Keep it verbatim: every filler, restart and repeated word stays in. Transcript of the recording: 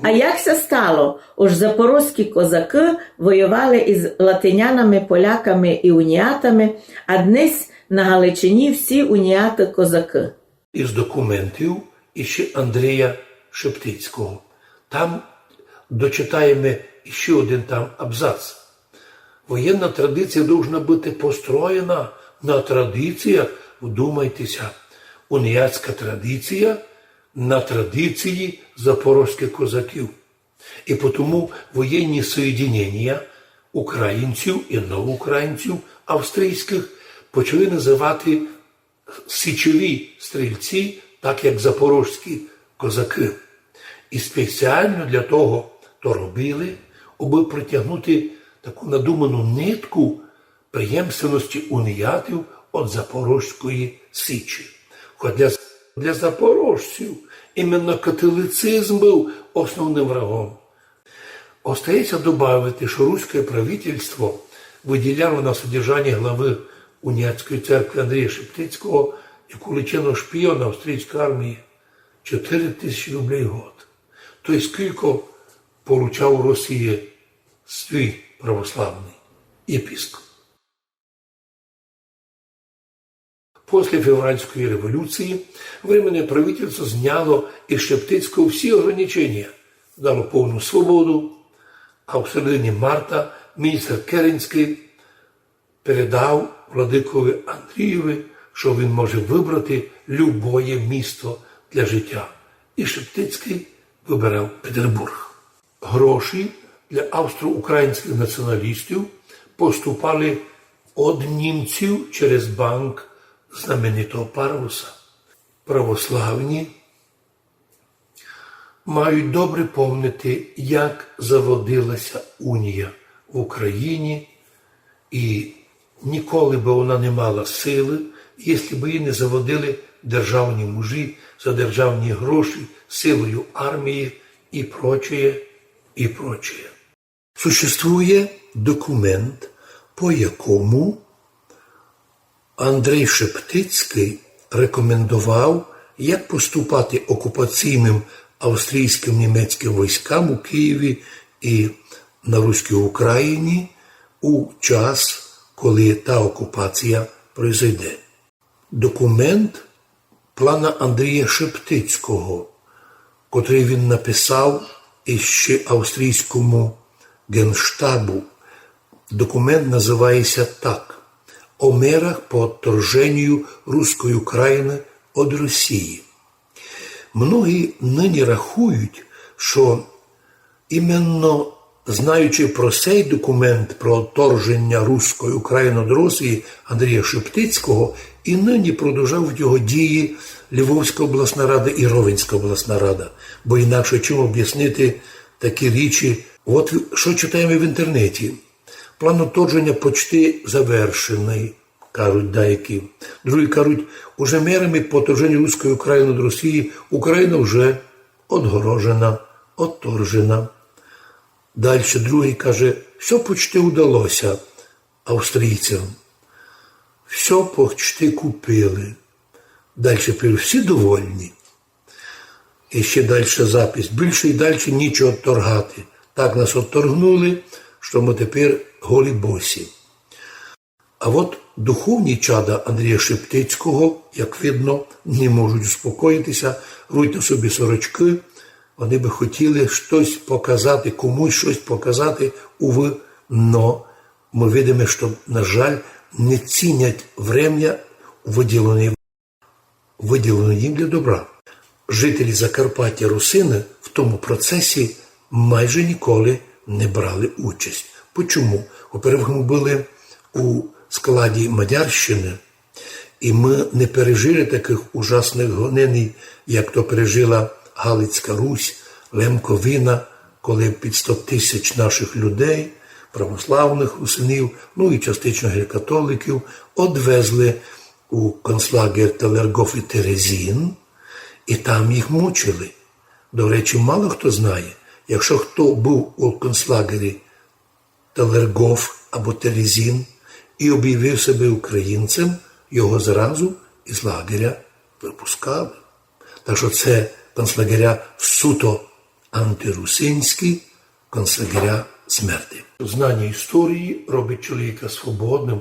А як ся стало, ож запорозькі козакы воювали из латинянами, поляками и уніатами, а днесь на Галичині всі уніаты козакы? Из документів іщи Андрія Шептицького. Там дочитаєме іщи один там абзац. Воєнна традиція должна быти построєна на традиціях, вдумайте ся, уніатська традиція на традиції запорозькых козаків. И потому воєнні соєдинєнія українців и новоукраїнців австрійськых почали называти січові стрільці, так як запорожські козакы. И спеціално для того то робили, абы протягнути таку надуману нитку преємственности уніатів од Запорожської січі. Хоч для, для запорожців именно католицизм быв основным врагом. Остається добавити, што руське правительство выділяло на содержаніє главы уніатської церкви Андрія Шептицького, як уличеного шпіона австрійської армії, чотыри тисячі рублей в год. То єсть скілько получав у Росії свій православный єпископ. После февральської революції Временне правительство зняло из Шептицького всі ограниченія, дало повну свободу, а в середині марта міністр Керенськый передав владыкови Андрієви, што він може выбрати любоє місто для житя. И Шептицькый выбирав Петербург. Гроші для австро-українськых націоналістів поступали од німців через банк знаменитого Парвуса. Православні мають добре помнити, як заводила ся унія в Україні, и ніколи бы вона не мала силы, єсли бы її не заводили державні мужі за державні гроші, силою армії и прочее, и прочее. Существує документ, по якому Андрей Шептицькый рекомендовав, як поступати окупаційным австрійськым німецькым войскам у Києві и на Руській Україні у час, коли та окупація произойде. Документ плана Андрія Шептицького, котрый він написав іщи австрійському генштабу. Документ называє ся так: «О мерах по отторжению Руської України од Росії». Многі нині рахують, што именно знаючи про сей документ про отторженя Руської України од Росії Андрія Шептицького, и нині продовжавуть його дії Львовська обласна рада и Ровенська обласна рада. Бо інакше чим обяснити такі річі? От ви-, што читаєме в інтернеті. План отторженя почти завершеный, кажуть деякі. Другі кажуть, уже мерами по отторжению Руської України од Росії Україна вже одгорожена, отторжена. Дальше другый каже, всьо почти удало ся австрійцям. Всьо почти купили. Дальше пише, всі довольні. И ще дальше запись. Більше и дальше нічого отторгати. Так нас отторгнули, што мы тепер голі босі. А от духовні чада Андрія Шептицького, як видно, не можуть успокоїти ся, рвуть на собі сорочкы. Вони бы хотіли штось показати, комусь штось показати, увы, но мы видиме, што, на жаль, не цінять время, выділене, выділене їм для добра. Жителі Закарпаття, русины, в тому процесі майже ніколи не брали участь. Почому? Во-первых, мы были у складі Мадярщины, и мы не пережили такых ужасных гонений, як то пережила Галицька Русь, Лемковина, коли під сто тисяч наших людей, православных русинів, ну и частично греко-католиків, одвезли у концлагерь Талергов и Терезин, и там їх мучили. До речі, мало хто знає, якщо хто быв у концлагері Талергов або Терезин и объявив себе українцем, його зразу из лагеря выпускали. Так што це концлагеря суто антирусинські концлагеря смерти. Знання історії робить чоловіка свободним